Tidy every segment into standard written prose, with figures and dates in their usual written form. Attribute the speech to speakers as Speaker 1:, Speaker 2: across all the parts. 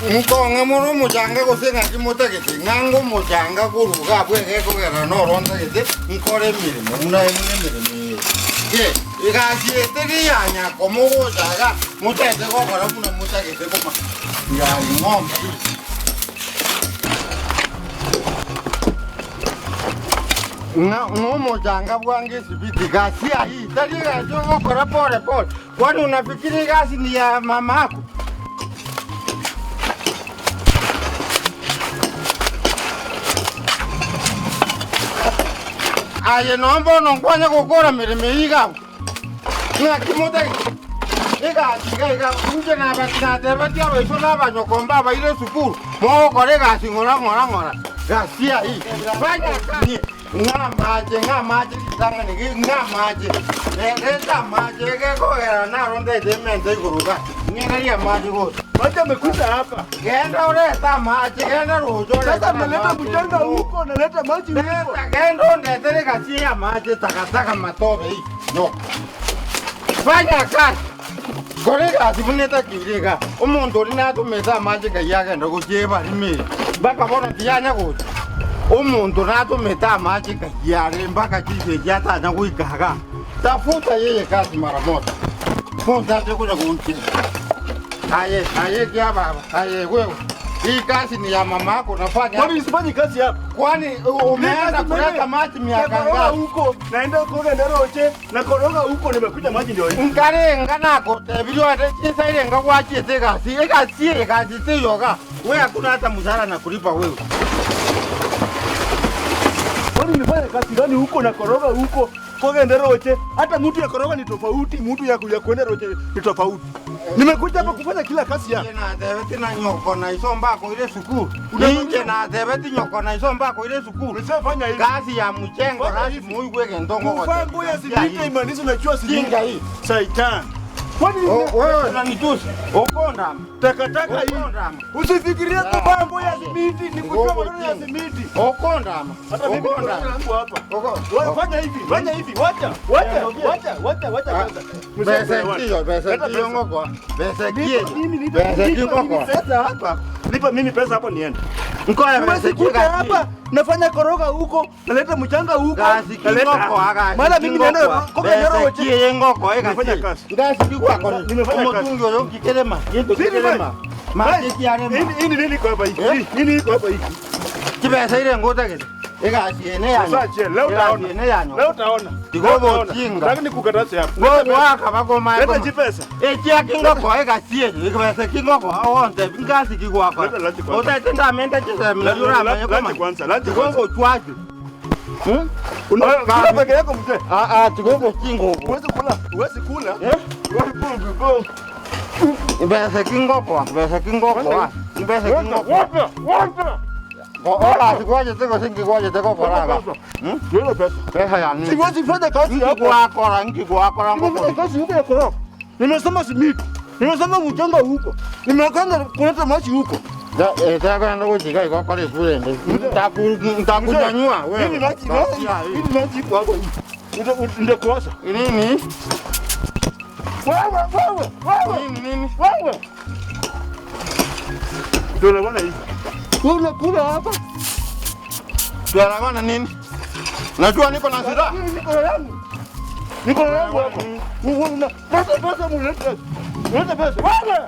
Speaker 1: Nkong'a more omochanga gose ng'aki motagete, ng'a ngomochanga korwa iga abwo egekogera noro ntagete nkore emeremo buna buna emeremo eye. Ge, egasi eye teri ya nyakoma ogocha iga motagete gokora buna motagete koma yari ng'ombe. Ng'a ng'omochanga bwange esibiti, gasi ayio tari egasi ogokora pole pole. Kwani unafikiri egasi ni ya mamako? Aye nonya bono nkwanya gokora meremo eye iga abwo. Ng'aki motagete? Egasi iga iga inche natebetie abaiso na abanyoko mbabaire esukuru, mogokora egasi ng'ora ng'ora ng'ora. Gasi ayio. Fanya kazi. Ng'a amache, ng'a amache ritang'ani, ng'a amache, reta amache, egekogera naro ndete emente igoro iga, ng'ererie amache gocha.
Speaker 2: Maji amekuja hapa.
Speaker 1: Genda orete amache, genda roche orete
Speaker 2: Sasa ameleta
Speaker 1: amache.
Speaker 2: mchanga huko, naleta maji huko.
Speaker 1: Leta, genda ondetere egasi ya amache, takataka matobe hii, no. Fanya kazi. Kora egasi buna etakeire iga. Omonto oria natomete amache ngai agende gochia ebarima eye, mpaka bono tiyanya gocha. Omonto natomete amache ngai are mpaka chinsa echi atanya goika igaa. Tafuta yeye kazi mara moja. Monto ache konya gonchera. Aye, aye kia baba, aye wewe. Hii kazi ni ya mama yako nafanya.
Speaker 2: Kwani sifanyi kazi hapa?
Speaker 1: Kwani umeanza kuleta maji miaka
Speaker 2: Nakoroga
Speaker 1: ngapi?
Speaker 2: huko, naenda kuoga roche, nakoroga huko nimekuja maji ndio hii.
Speaker 1: Nkarenga nagotebirie ande chinsa irenga gwachiete egasi, egasi eye egasi teiyo iga, we hakuna hata mshahara nakulipa wewe.
Speaker 2: Kwani nifanye kazi gani huko nakoroga huko kogenda roche? Hata mtu ya koroga ni tofauti, mtu ya ya kwenda roche ni tofauti. Nimekuja hapa kufanya kila kazi hapa.
Speaker 1: Inche natebeti na nyoko na iso mbakoire esukuru. Inche natebeti nyoko na iso mbakoire esukuru.
Speaker 2: Umeshafanya hivi.
Speaker 1: Gasi ya mchengo
Speaker 2: Fanya
Speaker 1: lazima
Speaker 2: hivi.
Speaker 1: oigwe egento
Speaker 2: Kuvaa
Speaker 1: ngogotebia.
Speaker 2: nguo ya simiti imaanisha unajua simiti.
Speaker 1: Kinga hii.
Speaker 2: Shaitan. Kwani
Speaker 1: O- Wewe unanitusi. Ukondama.
Speaker 2: takataka hii.
Speaker 1: Ukondama.
Speaker 2: Usifikirie kuvaa nguo ya simiti ni kujua maneno ya simiti.
Speaker 1: Ukondama.
Speaker 2: Hata mimi niko
Speaker 1: Ukondama.
Speaker 2: yangu hapa.
Speaker 1: Uko-
Speaker 2: Wewe fanya hivi, fanya hivi, wacha, wacha, wacha, wacha, wacha kwanza.
Speaker 1: Bese kiyo, bese
Speaker 2: Leta
Speaker 1: kiyo
Speaker 2: pesa.
Speaker 1: ngokwa. Bese kiyo.
Speaker 2: Lipa mimi, lipa
Speaker 1: Bese
Speaker 2: lipa
Speaker 1: kiyo
Speaker 2: mimi
Speaker 1: ngokwa.
Speaker 2: pesa hapa. Lipa mimi pesa hapo niende.
Speaker 1: Nkoya
Speaker 2: Huwezi
Speaker 1: bese kiyo
Speaker 2: kuja hapa, nafanya koroga huko, naleta mchanga huko,
Speaker 1: Gasi
Speaker 2: naleta
Speaker 1: kingoko aga.
Speaker 2: Maana mimi naenda koga nyoro
Speaker 1: Kiye ngoko ega.
Speaker 2: Nimefanya kazi.
Speaker 1: Ngasi kigwako.
Speaker 2: Nimefanya kazi.
Speaker 1: Omotungi oyo kikerema. Kinto kikerema. Mache kiarema.
Speaker 2: Hii ni nini iko hapa hii?
Speaker 1: Eh?
Speaker 2: Hii nini iko hapa hii?
Speaker 1: Chibesa ire ngotagete. Egasi ene yanyo.
Speaker 2: Sasa je, leo
Speaker 1: Egasi
Speaker 2: utaona.
Speaker 1: ene yanyo.
Speaker 2: Leo utaona.
Speaker 1: Tigo
Speaker 2: Leo utaona.
Speaker 1: bochinga.
Speaker 2: Lakini nikukataze hapa. Leta pesa.
Speaker 1: Gogoaka bakomae.
Speaker 2: Leta chipesa.
Speaker 1: Echia kingoko egasi eye. Ekebesa kingoko awonte ngasi kigwakora.
Speaker 2: Leta lunch kwanza.
Speaker 1: Otete ndamende chisemi
Speaker 2: Lunch-
Speaker 1: yuramenye
Speaker 2: lunch
Speaker 1: koma.
Speaker 2: kwanza, lunch kwanza.
Speaker 1: Tigo chwachu. Hmm?
Speaker 2: Unakula peke yako mzee.
Speaker 1: Ah ah tigo chingo.
Speaker 2: Huwezi kula, huwezi kula.
Speaker 1: Eh?
Speaker 2: Huwezi kula because
Speaker 1: Mbese kingoko, mbese kingoko. Mbese kingoko.
Speaker 2: Wacha, wacha.
Speaker 1: Ora sigwajete gose nkigwajete gokoraga. Hmm?
Speaker 2: Leta pesa.
Speaker 1: Pesa ya nini?
Speaker 2: Siwezi fanya kazi hapa.
Speaker 1: Nkigwakora, nkigwakora
Speaker 2: Nimefanya
Speaker 1: ngoko.
Speaker 2: kazi huko ya koroga. Nimesoma simiti. Nimesoma mchanga huko. Nimekwenda kuleta maji huko.
Speaker 1: Takwenda gochika igokora esurende. Ntakunyanyua wewe.
Speaker 2: Mimi maji, mimi maji iko hapo. Nitakuosha.
Speaker 1: Nini?
Speaker 2: Wewe, wewe, wewe.
Speaker 1: Nini nini?
Speaker 2: Wewe. Ndio unaona hivi. Wewe unakula hapa.
Speaker 1: Tunaelewana nini? Najua niko na silaha.
Speaker 2: Mimi niko yangu. Niko yangu hapa. Wewe una pesa pesa mulete. Mulete pesa. Wewe.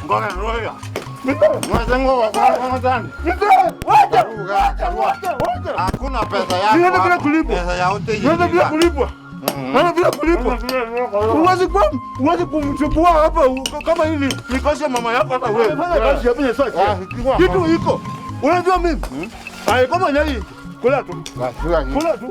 Speaker 1: Ngoja roya.
Speaker 2: Nito.
Speaker 1: Mwaze ngoja kwa kwa tani.
Speaker 2: Nito. Wacha.
Speaker 1: Karuga,
Speaker 2: Wacha,
Speaker 1: karua.
Speaker 2: wacha, wacha.
Speaker 1: Hakuna pesa yako.
Speaker 2: Niende bila
Speaker 1: hapa.
Speaker 2: kulipwa.
Speaker 1: Pesa ya hoteli.
Speaker 2: Niende bila kulipwa. Niende bila kulipwa. Huwezi kuwa huwezi kumchukua hapa u- kama hili ni kazi ya mama yako hata wewe. Fanya kazi hapa ya sasa.
Speaker 1: Ah, ikiwa-
Speaker 2: Kitu iko. Unajua mimi? Ai kama nyai kula tu. Kula tu.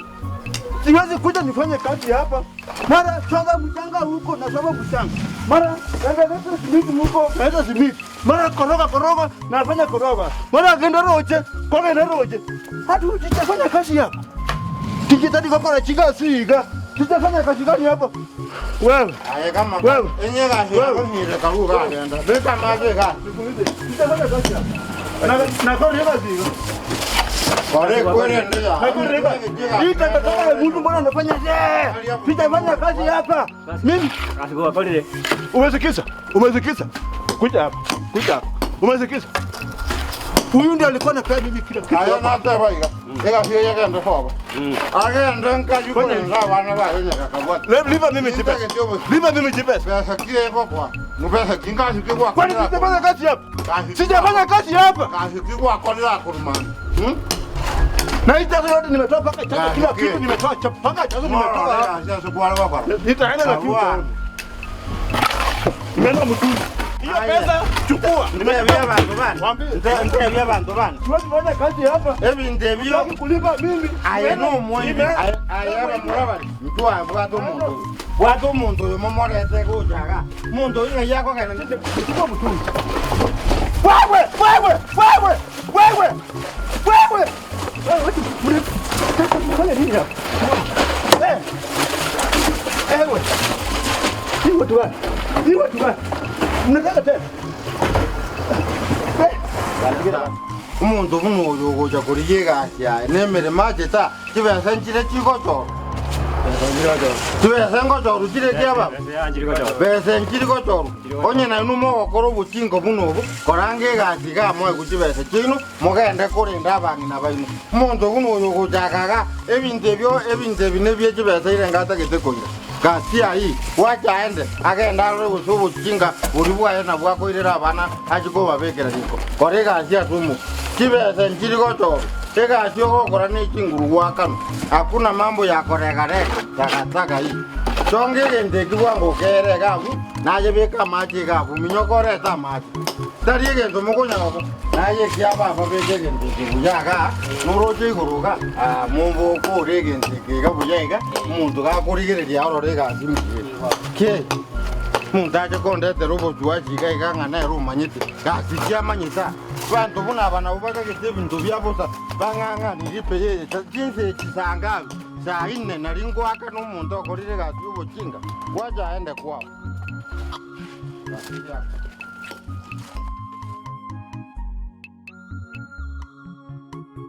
Speaker 2: Siwezi kuja nifanye kazi hapa. Mara changa mchanga huko na changa mchanga. Mara naenda leta simiti huko, naenda simiti. Mara koroga koroga nafanya koroga. Mara genda roche, kogenda roche. Hatu fanya kazi hapa. Tikitadi kokora chiga siga. Sitafanya kazi gani hapa? Wewe.
Speaker 1: Aye kama
Speaker 2: Wewe.
Speaker 1: enye gasi
Speaker 2: Wewe.
Speaker 1: ngire karuga agenda. Beka maje ga.
Speaker 2: Nikuulize, sitafanya kazi hapa. Na na kwa nini kazi hiyo?
Speaker 1: Kore kwere ndio.
Speaker 2: Na kwa nini kazi? Hii takataka ya mtu mbona anafanya je? Sitafanya kazi hapa. Mimi
Speaker 3: Kazi kwa pale.
Speaker 2: Umesikisa? Umesikisa? Kuja hapa. Kuja hapa. Umesikisa? Huyu ndiye alikuwa anapea mimi kila kitu.
Speaker 1: Aye na te baiga. Ega fiye yagenda soba. Agenda nkaji
Speaker 2: Fanya
Speaker 1: kore
Speaker 2: hivi.
Speaker 1: abana ba yenya kabwata.
Speaker 2: Lipa mimi chipesa. Lipa mimi chipesa.
Speaker 1: Pesa kie kwa kwa. Nupesa kinga si kwa.
Speaker 2: Kwani sijafanya kazi hapa?
Speaker 1: Kazi
Speaker 2: Sijafanya kazi hapa.
Speaker 1: Kazi kwa kwa kurumana.
Speaker 2: Na hii chazo yote nimetoa paka chazo
Speaker 1: Kazi
Speaker 2: kila
Speaker 1: kie.
Speaker 2: kitu nimetoa cha paka chazo nimetoa hapa.
Speaker 1: Sasa kwa kwa.
Speaker 2: Nitaenda na kitu.
Speaker 1: Sawa.
Speaker 2: Nimeenda mtuni. Hiyo
Speaker 1: Aya.
Speaker 2: pesa chukua.
Speaker 1: Nimebia bantu bana.
Speaker 2: Waambie.
Speaker 1: Ntebia bantu bana.
Speaker 2: Siwezi fanya kazi hapa.
Speaker 1: Ebintu ebyo
Speaker 2: Sitaki kulipa mimi.
Speaker 1: aye nomwene
Speaker 2: Nime-
Speaker 1: aye abamurabari mtwa bwata omonto oyo bwata omonto oyo momorete gochaga omonto oyo ng'ai akogenda
Speaker 2: Chukua mtungi. Wewe, wewe, wewe, wewe, wewe. Wewe, wewe, mna- mnafanya nini hapa? Eh. Ewe. Hii watu gani? Hii watu gani? Mnataka tena? Eh.
Speaker 1: omonto buna oyo ogocha korigia egasi yaye na emeremo achete chibesa nchire chigochorwa chibesa ngochorwa chire kiababa besa nchiri gochorwa onye nainwe mogokora obotingo buna obo koranga egasi iga moegwe chibesa chiaino mogende korenda abang'ina baino omonto buna oyo ogochaka iga ebinto ebio ebinto ebi nibia chibesa ire ngatagete koira gasi ayi wacha aende agende arore gose obotinga bori bwaye nabwo akoirera abana achi kobabekera riko kora egasi ase omoku chibesa nchiri gochorwa egasi ogokora na echinguru gwakanwa hakuna mambo ya koregarega takataka hii chonga egento eki bwango okere iga abwo naye beka amache iga abwo minyoka orete amache tari egento mokonyagoko naye ekia baba beka egento eke buya iga noroche igoro iga ah, mombo okore egento eke iga buya iga omonto gakorigereria arore egasi mbuya ki omonto ache kondetera obochuachi iga iga ng'a nere omanyete gasi kiamanyete aa. Banto buna aba nabo batagete ebinto bia bosa bang'ang'anirie peyeye chinsa echi saa ngapi saa inne nari ngoaka na omonto okorire egasi ya obochinga gwacha aende kwao. Gasi yako.